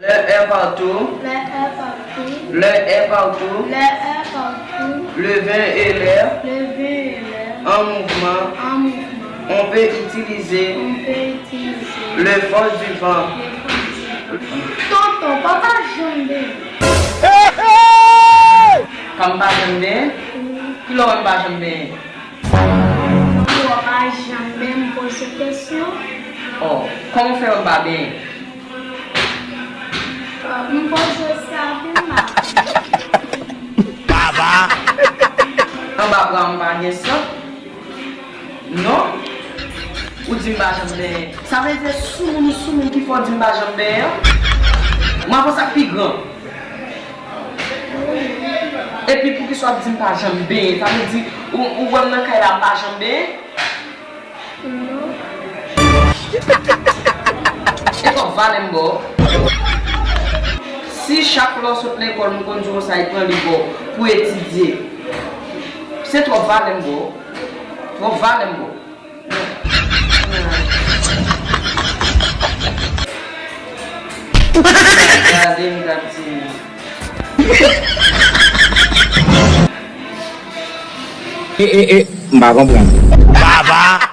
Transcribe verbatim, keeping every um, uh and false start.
L'air est partout. L'air est partout. L'air est partout. L'air est partout. Le vent et l'air. Le vent et l'air. En mouvement. En mouvement. On peut utiliser. On peut utiliser. Le force du vent. Le force du vent. Tonton, papa janbe. Kòm pa janm benyen? Kilè w pa janm benyen? Ou pa janm menm poze kesyon. Oh, kòman w fè w pa benyen? M poze sa vin mal. Baba! Anba bra m pa gen san? Non? Ou di m pa janm benyen. Sa vle di se soumoun ou soumoun ki fè w di m pa janm benyen an? Mwen avan sa k pi gran. Epi poukisa w ap di m pa janm benyen? Sa vle di ou, ou wè m nan kay la m pa janm benyen? E twòp valè m ba w. Si chak lè w sot lekòl m konn di w konsa e pran liv ba w pou etidye, se twòp valè m ba w. Twòp valè m ba w. Gade m t ap di. E, e, e, m pa konprann. Baba!